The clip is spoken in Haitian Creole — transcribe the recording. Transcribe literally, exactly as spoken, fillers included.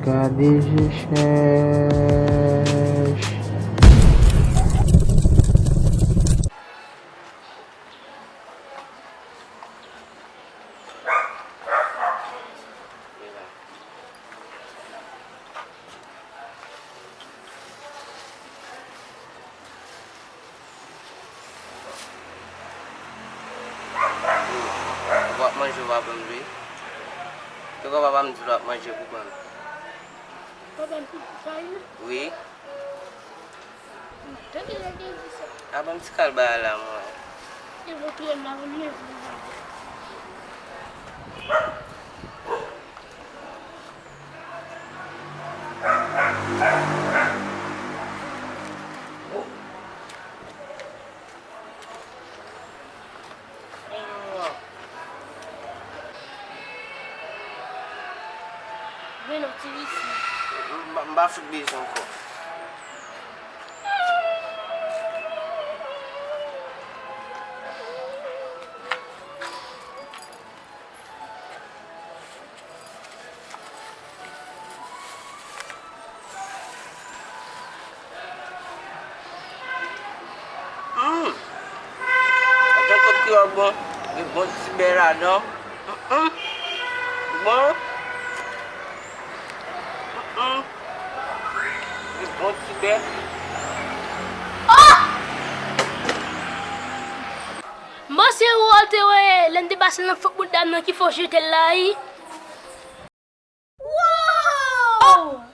Gade je chèch. Ou ap manje, ou pa ban m vre? Kèlke papa m di l ap manje pou ban m. Papa m di sa wi. Wi. Tande lè l te di sa. A ban m ti kal ba a la mwen. E vote m la pou l leve. Vin non, ti visi. M pa, m pa fout bezwen ankò. Hum! Gad yon kote kreyòl bon. Gen bon ti bè ladan. Hum, hum. Bon. Hum, hum. Gen bon ti bè. M panse ou te wè lè n te pase nan fòk bout dam nan ki fè w jete l la wi. Wow!